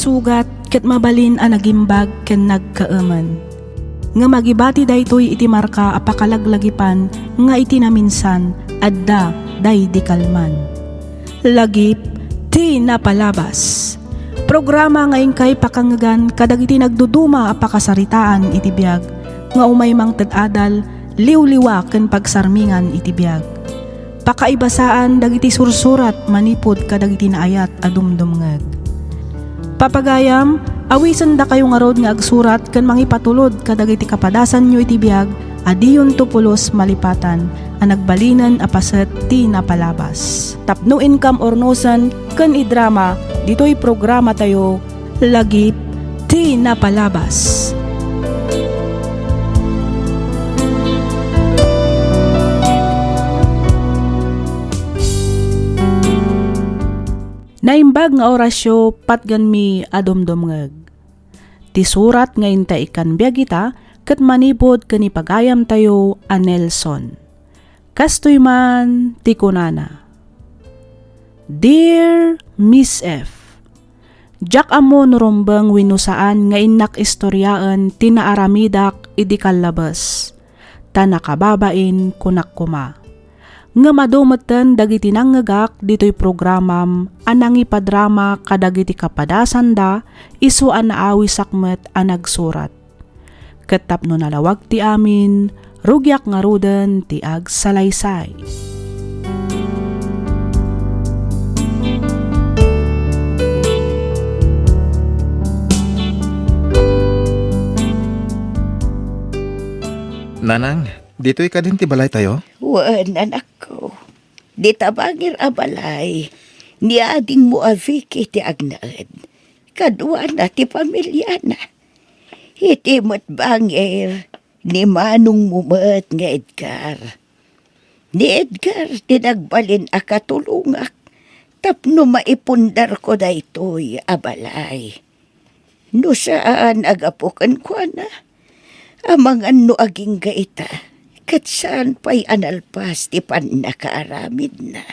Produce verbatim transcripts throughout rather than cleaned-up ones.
Sugat ket mabalin a nagimbag ken nagkaemen. Ngem agibati daytoy iti marka a pakalaglagipan nga iti naminsan, adda daydi kalman. Lagip ti napalabas. Programa nga inkay pakangngegan kadagiti nagduduma a pakasaritaan iti biag nga umay mangted adal, liwliwa ken pagsarmingan iti biag. Pakaibasaan dagiti sursurat manipud kadagiti naayat a dumdumngeg. Papagayam, awisendakayo ngarud nga agsurat ken mangipatulod kadagiti kapadasanyo iti biag a diyonto pulos malipatan a nagbalinen a paset ti napalabas. Tapno inkam urnosen ken idrama ditoy programatayo, Lagip ti Napalabas. Naimbag nga orasyo, patgenmi a dumdumngeg. Ti surat nga inta ikkan biag ita ket manipud ken ni pagayamtayo a Nelson. Kastoy man ti kunana, "Dear Miss F, diak ammo no rumbeng wenno saan nga innak istoriaen ti naaramidak idi kallabes, ta nakababain kunak koma. Ngem adu metten dagiti nangngegak ditoy programam a nangipadrama kadagiti kapadasanda isu a naawisak met a nagsurat. Ket tapno nalawag ti amin, rugiak ngaruden ti agsalaysay." Nanang, ditoy kadin ti balaytayo? Wen, anakko. Dita bangir a balay, ni adingmo a Vicky ti agnaed. Kaduana ti pamiliana. Iti met bangir, ni manongmo met nga Edgar. Ni Edgar ti nagbalin a katulongak tapno maipundarko daytoy a balay. No saan a gapu kenkuana, amangan no agingga ita, ket saan pay a nalpas ti pannakaaramidna.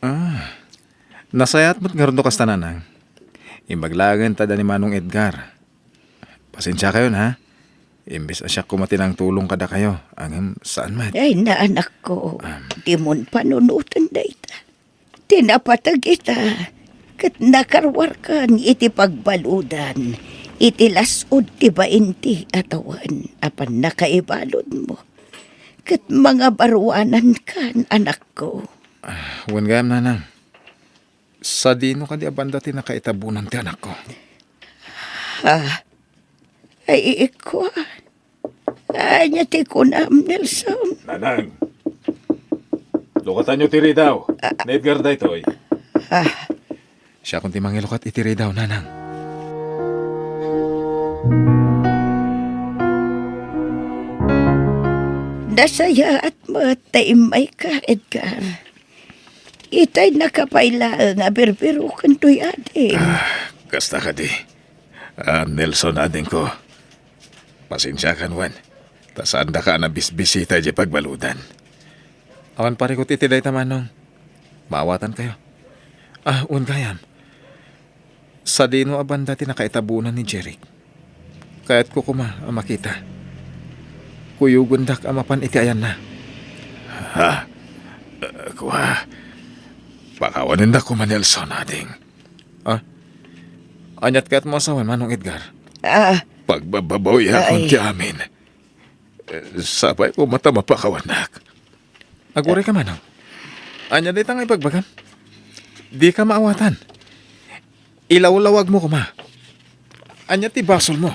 Ah, nasayaat met ngarud no kasta, nanang. Imbag laengen ta da ni Manong Edgar. Pasensiakayon, ha? Imbes a siak koma ti nangtulong kadakayo, ngem saan met. Ay, naanakko, um, dimon panunoten dayta. Ti napateg ita, ket nakaruarkan iti pagbaludan, iti las-ud ti bainti a tawen a pannakaibaludmo. Ket mangabaruanankan, anakko. Ah, wen gayam, nanang. Sadino kadi a banda ti nakaitabunan ti anakko? Ah, ay, ikua. Ania ti kunam, Nelson? Nanang, lukatanyo ti ridaw. Ah. Ni Edgar daytoy. Ah. Siakon ti mangilukat iti ridaw, nanang. Nasayaat met ta immayka, Edgar. Itay nakapay laeng a birbiroken toy ading. Ah, kasta kadi. Ah, Nelson, adingko. Pasensiakan wen, ta saandaka a nabisbisita idiay pagbaludan. Awan parikut iti dayta, Manong. Maawatankayo. Ah, wen gayam. Sadino a banda ti nakaitabunan ni Jeric? Kayatko koma a makita. Kuyogendak a mapan iti ayanna. Ha? Eh, kua, pakawanendak koma, Nelson, ading. Ah? Aniat kayatmo a sawen, Manong Edgar? Ah. Pagbababawiakon ti amin. Eh, sapay koma ta mapakawanak. Aguray ka, Manong. Ania dayta nga ibagbagam? Dika maawatan. Ilawlawagmo koma. Ania ti basolmo?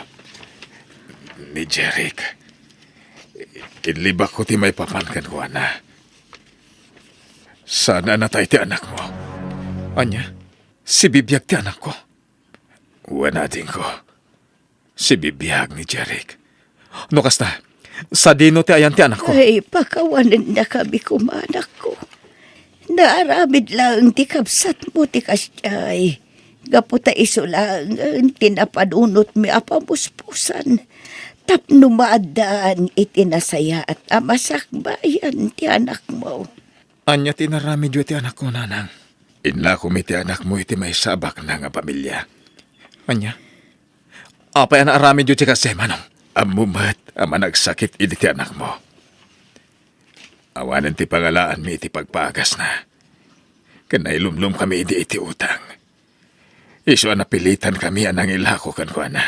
Ni Jeric, inlibakko ti maipapan kenkuana. Saan a natay ti anakmo. Ania? Sibibiag ti anakko? Wen, adingko. Sibibiag ni Jeric. No kasta, sadino ti ayan ti anakko? Ay, pakawanennakami koma, anakko. Naaramid laeng ti kabsatmo ti kasdiay. Gapu ta isu laengen ti napanunotmi a pamuspusan tapno maaddaan iti nasayaat a masakbayan ti anakmo. Ania ti inaramidyo iti anakko, nanang? Innakom iti anakmo iti maysa a baknang a pamilia. Ania? Apay a naaramidyo ti kasdiay, Manong? Ammom met a managsakit idi ti anakmo. Awanen ti pangalaanmi iti pagpaagasna. Ken nailumlomkami idi iti utang. Isu a napilitankami a nangilako kenkuana.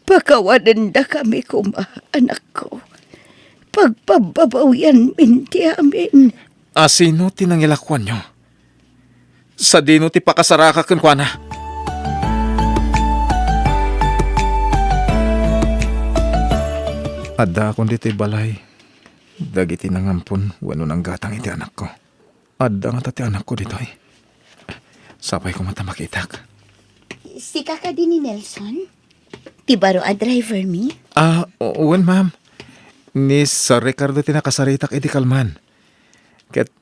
Pakawanendakami koma, anakko. Pagpabbabawianmin ti amin. A sino ti nangilakoanyo? Sadino ti pakasaraka kenkuana? Addaakon ditoy balay dagiti nangampon wenno nanggatang iti anakko. Adda ngata ti anakko ditoy. Sapay koma ta makitak. Sika kadi ni Nelson? Ti baro a driver mi? Ah, o-, wen, ma'am. Ni Sir Ricardo ti nakasaritak idi kalman. Ket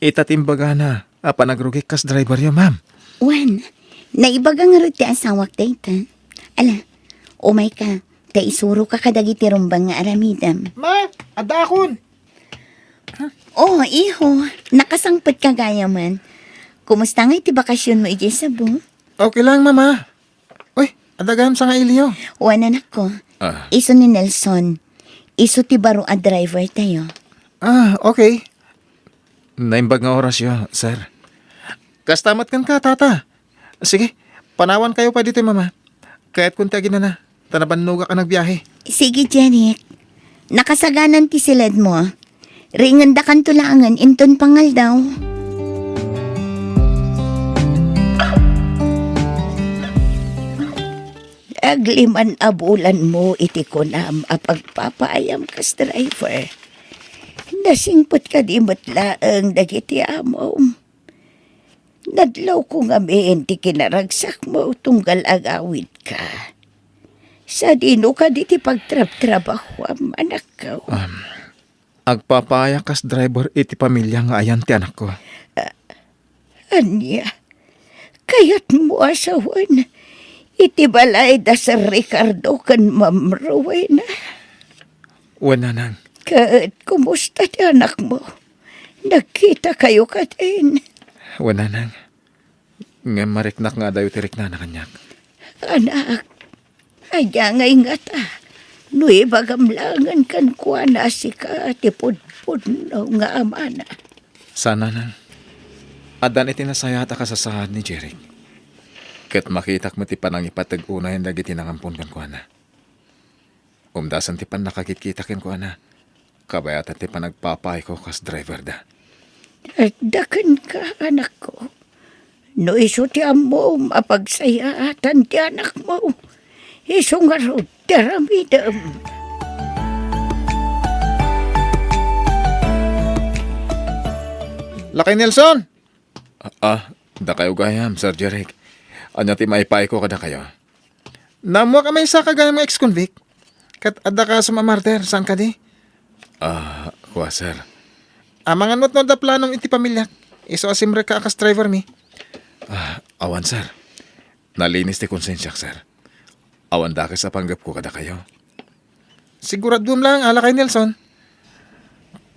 ita ti imbagana a panagrugik kas driveryo, ma'am. Wen, naibaga ngarud ti asawak dayta. Ala, umayka, ta isuroka kadagiti rumbeng nga aramidem. Ma, addaakon. Oh, iho, nakasangpetka gayamen. Kumusta ngay ti bakasionmo idiay Cebu? Okay lang, mama. Uy, adda gayam sangailiyo. Wen, anakko. Ah. Isu ni Nelson. Isu ti baro a driver tayo. Ah, okay. Naimbag nga orasyo, sir. Kasta met kenka, tata. Sige, panawankayo pay ditoy, mama. Kayatkon ti aginana, ta nabannogak a nagbiahe. Sige, Jeric. Nakasaganan ti siledmo. Riingendakanto laengen inton pangaldaw. Agliman a bulanmo iti kunam a pagpapaayam kas driver. Nasingpet kadi met laeng dagiti amom. Nadlawko ngamin ti kinaragsakmo tunggal agawidka. Sadino kadi ti pagtrabtrabahuam, anakko? Um, agpapaayak kas driver iti pamilya nga ayan ti anakko. Ah, ania? Kayatmo a sawen iti balay da Sir Ricardo ken Ma'am Rowena? Wen, nanang. Ket kumusta ti anakmo? Nagkitakayo kadin? Wen, nanang. Ngem mariknak nga adayo ti riknana kaniak. Anak, ania ngay ngata no ibagam laengen kenkuana a sika ti pudpudno nga amana? Saan, nanang. Addan iti nasayaat a kasasaad ni Jeric. Ket makitak met ti panangipateg unay dagiti nangampon kenkuana. Umdasen ti pannakakitkita kenkuana, kabayatan ti panagpapaayko kas driverda. Adda kenka, anakko. No isu ti ammom a pagsayaatan ti anakmo, isu ngarud ti aramidem. Lakay Nelson! Ah, ah, dakayo gayam, Sir Jeric. Ania ti maipaayko kadakayo? Naammoak a maysa ka gayam nga ex-convict. Ket adda kasom a murder, saan kadi? Ah, kua, sir. Amangan met no adda planom iti pamiliak. Isu a simrekka a kas driver mi. Ah, awan, sir. Nalinis ti konsensiak, sir. Awan dakes a panggepko kadakayo. Siguraduem laeng a lakay Nelson.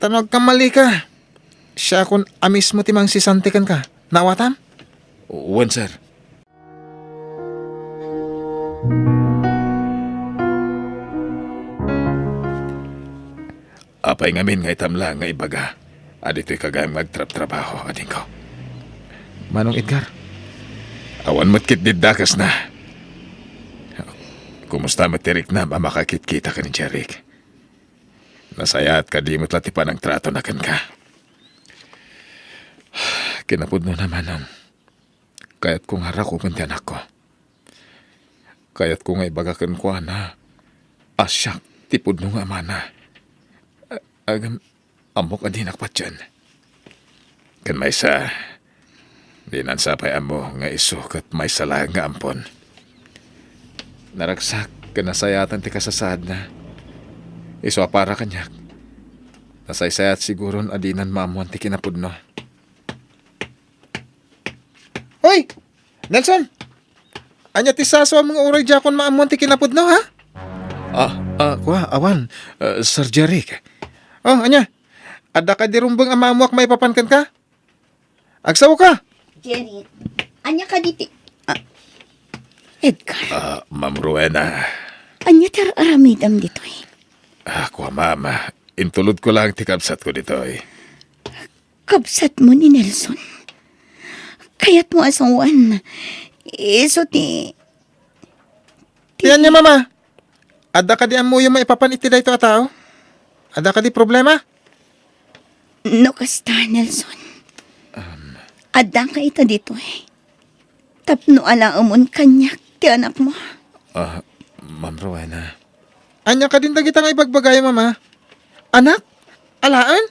Ta no agkammalika, siakon a mismo ti mangsisanti kenka. Naawatam? Wen, sir. Apay ngamin nga itam laeng nga ibaga a ditoy ka gayam nga agtrabtrabaho, adingko? Manong Edgar? Awan met ketdi dakesna. Kumusta met ti riknam a makakitkita ken ni Jeric? Nasayaat kadi met la ti panagtratona kenka? Kinapudnona, Manong. Kayatko nga rakupen ti anakko. Kayatko nga ibaga kenkuana a siak ti pudno nga amana. A-, agam-, ammok a dinak patien. Ken maysa, dinan sa pay ammo nga isu ket maysa laeng nga ampon. Naragsak ken nasayaatan ti kasasaadna. Isu a para kaniak, nasaysayaat siguron a dinan maammoan ti kinapudno. Hoy! Nelson! Ania ti sasuam nga uray diakon maammoan ti kinapudno, ha? Ah, ah, kua, awan, ah, Sir Jeric. Oh, ania? Adda kadi rumbeng a maammoak maipapan kenka? Agsaoka! Jeric, ania kadi ti, ah. Edgar. Ah, Ma'am Rowena. Ania ti ar-aramidem ditoy? Ah, kua, Ma'am. Intulodko lang ti kabsatko ditoy. Kabsatmo ni Nelson? Kayatmo a sawen? Isu ti, ti Ti ania, Mama? Adda kadi ammoyo maipapan iti daytoy a tao? Adda kadi problema? No kasta, Nelson, Um. addaka ita ditoy tapno alaemon kaniak ti anakmo. Ah, Ma'am Rowena. Ania kadin dagita nga ibagbagayo, Mama? Anak? Alaen?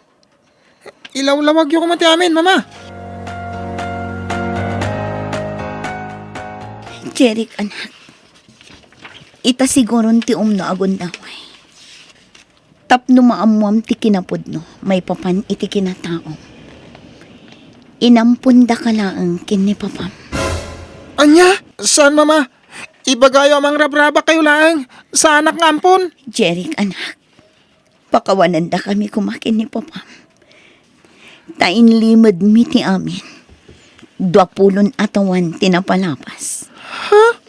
Ilawlawagyo koma ti amin, Mama. Jeric, anak. Ita siguron ti umno a gundaway. Tapno maammuam ti kinapudno maipapan iti kinataom, inampondaka laeng ken ni Papam. Ania? Saan, Mama? Ibagayo a mangrabrabakayo laeng. Saanak nga ampon. Jeric, anak. Pakawanendakami koma ken ni Papam. Ta inlimedmi ti amin. Dua pulon a tawen ti napalapas. Ha?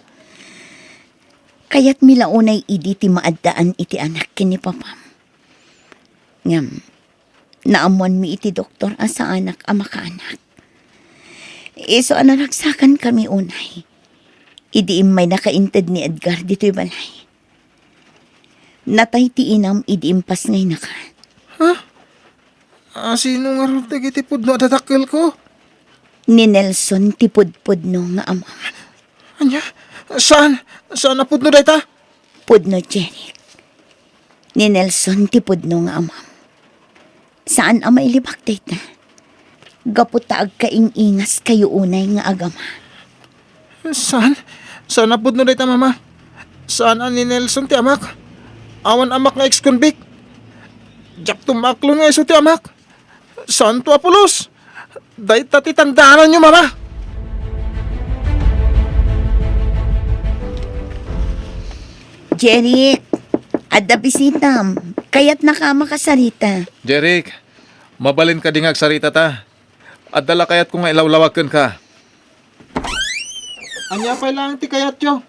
Kayatmi la unay idi ti maaddaan iti anak ken ni Papam. Ngem, naammuanmi iti doktor a saanak a makaanak. Isu a naragsakankami unay, idi immayda kainted ni Edgar ditoy balay. Natay ti inam idi impasngaynaka. Ha? A, sino ngarud dagiti pudno a dadakkelko? Ni Nelson ti pudpudno nga amam. Ania? Saan? Saan a pudno dayta? Pudno, Jeric. Ni Nelson ti pudno nga amam. Saan a mailibak dayta? Gapu ta agkaing-ingaskayo unay nga agama. Saan? Saan a pudno dayta, Mama? Saan a ni Nelson ti amak? Awan amak nga ex-convict. Diakto maaklon nga isu ti amak. Santo Apolos! Dayta ti tandaananyo, Mama! Jeric, adda bisitam. Kayatnaka a makasarita. Jeric, mabalin kadi nga agsaritata? Adda la kayatko nga ilawlawag kenka. Ania pay laeng ti kayatyo?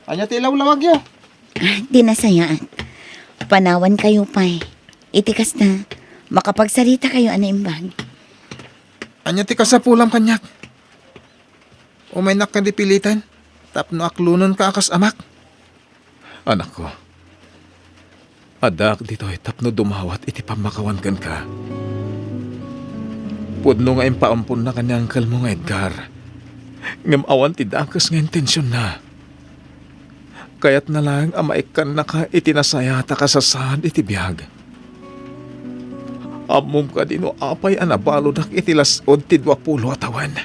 Ania ti ilawlawagyo? Ah, di nasayaat. Panawankayo pay. Iti kasta, makapagsaritakayo a naimbag. Ania ti kasapulam kaniak? Umaynak kadi piliten tapno aklonenka a kas amak? Anakko, addaak ditoy tapno dumawat iti pammakawan kenka. Pudno nga impaamponna ken ni angkelmo nga Edgar, ngem awan ti dakes nga intensionna. Kayatna laeng a maikkannaka iti nasayaat a kasasaad iti biag. Ammom kadi no apay a nabaludak iti las-ud ti duapulo a tawen?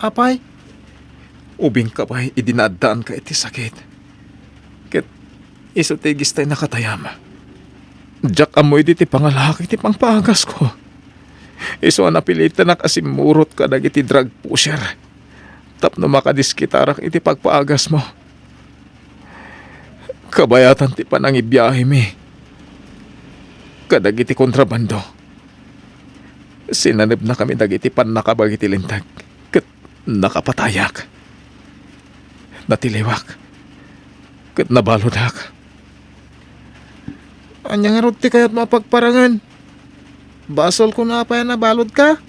Apay? Ubingka pay idi naaddaanka iti sakit. Ket isu ti igis tay nakatayam. Diak ammo idi ti pangalaak iti pangpaagasko. Isu a napilitenak a simmurot kadagiti drug pusher tapno makadiskitarak iti pagpaagasmo. Kabayatan ti panangibiahemi kadagiti kontrabando. Sinanebnakami dagiti pannakabag iti linteg, ket nakapatayak. Natiliwak, ket nabaludak. Ania ngarud ti kayatmo a pagparangen? Basolko no apay a nabaludka?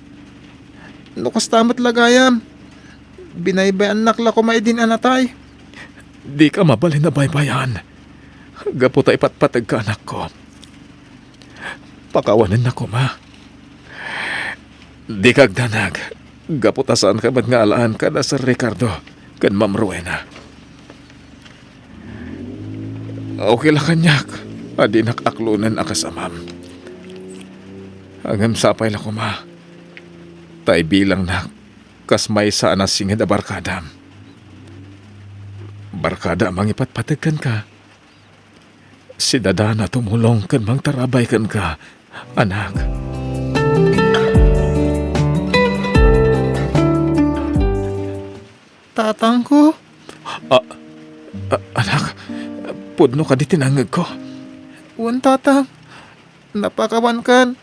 No kasta met la gayam, binaybay-annak la koma idin a natay. Dika mabalin a baybay-an gapu ta ipatpategka, anakko. Pakawanennak koma. Dika agdanag gapu ta saanka met nga alaen kada Sir Ricardo ken Ma'am Rowena. Okay la kaniak a dinak aklonen a kas amam. Ngem sapay la koma ta ibilangnak kas maysa a nasinged a barkadam. Barkada a mangipatpateg kenka. Sidadana tumulong ken mangtarabay kenka, anak. Tatangko? A, a, anak, pudno kadi ti nangngegko? Wen, tatang. Napakawankan.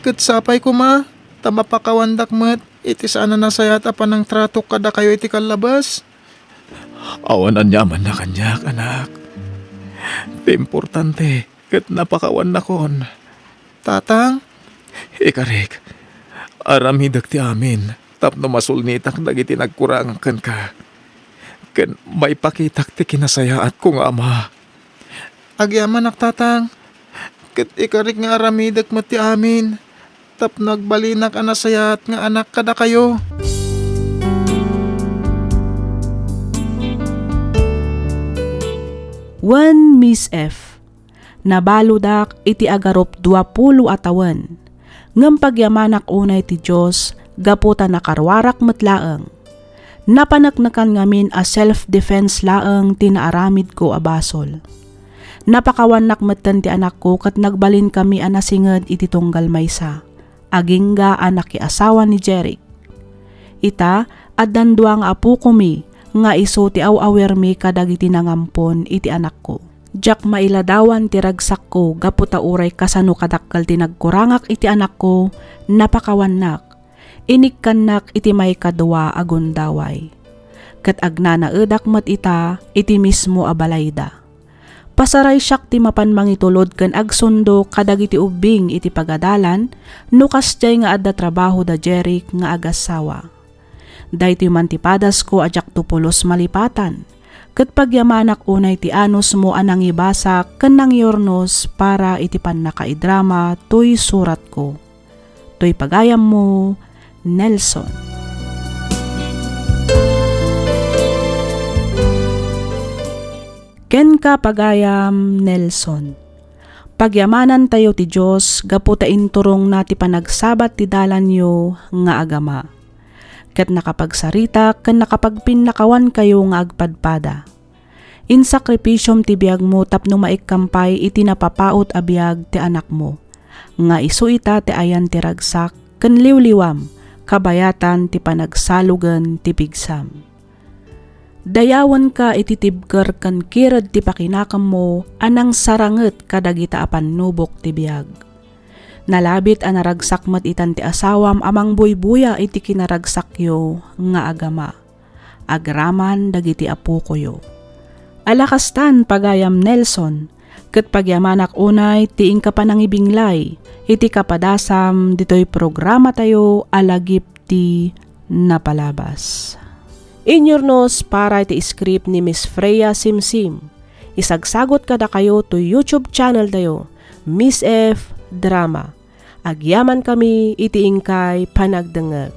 Ket sapay koma ta mapakawandak met. iti saan a nasayaat a panangtratok kadakayo iti kallabas? Awan aniamanna kaniak, anak. Ti importante, ket napakawannakon. Tatang? Ikarik, aramidek ti amin tapno masulnitak dagiti nagkurangak kenka, ken maipakitak ti kinasayaatko nga ama. Agyamanak, Tatang, ket ikarik nga aramidek met ti amin tapno agbalinak a nasayaat nga anak kadakayo. Wen Miss F. Nabaludak iti agarup duapulo a tawen, ngem pagyamanak unay ti Dios gapu ta nakaruarak met laeng. Napaneknekan ngamin a self-defense laeng ti naaramidko a basol. Napakawannak metten ti anakko ket nagbalinkami a nasinged iti tunggal maysa, agingga a nakiasawa ni Jeric. Ita, addan dua nga apokomi nga isu ti aw-awirmi kadagiti nangampon iti anakko. Diak mailadawan ti ragsakko gapu ta uray kasano kadakkel ti nagkurangak iti anakko, napakawannak. Inikkannak iti maikadua a gundaway. Ket agnanaedak met ita iti mismo a balayda. Pasaraysiak ti mapan mangitulod ken agsundo kadagiti ubbing iti pagadalan no kasdiay nga adda trabaho da Jeric nga agassawa. Daytoy man ti padasko a diakto pulos malipatan, ket pagyamanak unay ti anusmo a nangibasak ken nangiurnos para iti pannakaidrama toy suratko. Toy pagayammo, Nelson. Kenka, pagayam Nelson. Pagyamanantayo ti Dios gapu ta inturongna ti panagsabat ti dalanyo nga agama. Ket nakapagsaritak ken nakapagpinnakawankayo nga agpadpada. Insakripisiom ti biagmo tapno maikkampay iti napapaut a biag ti anakmo, nga isu ita ti ayan ti ragsak ken liwliwam, kabayatan ti panagsalogen ti pigsam. Dayawenka iti tibker ken kired ti pakinakemmo a nangsaranget kadagita a pannubok ti biag. Nalabit a naragsak met itan ti asawam a mangbuybuya iti kinaragsakyo nga agama, agraman dagiti apokoyo. Ala kastan, pagayam Nelson, ket pagyamanak unay ti inka panangibinglay iti kapadasam ditoy programatayo a Lagip ti Napalabas. Inyurnos para iti script ni Miss Freya Simsim. Isagsagot kadakayo to YouTube channel tayo, Miss F Drama. Agyamankami iti inkay panagdengngeg.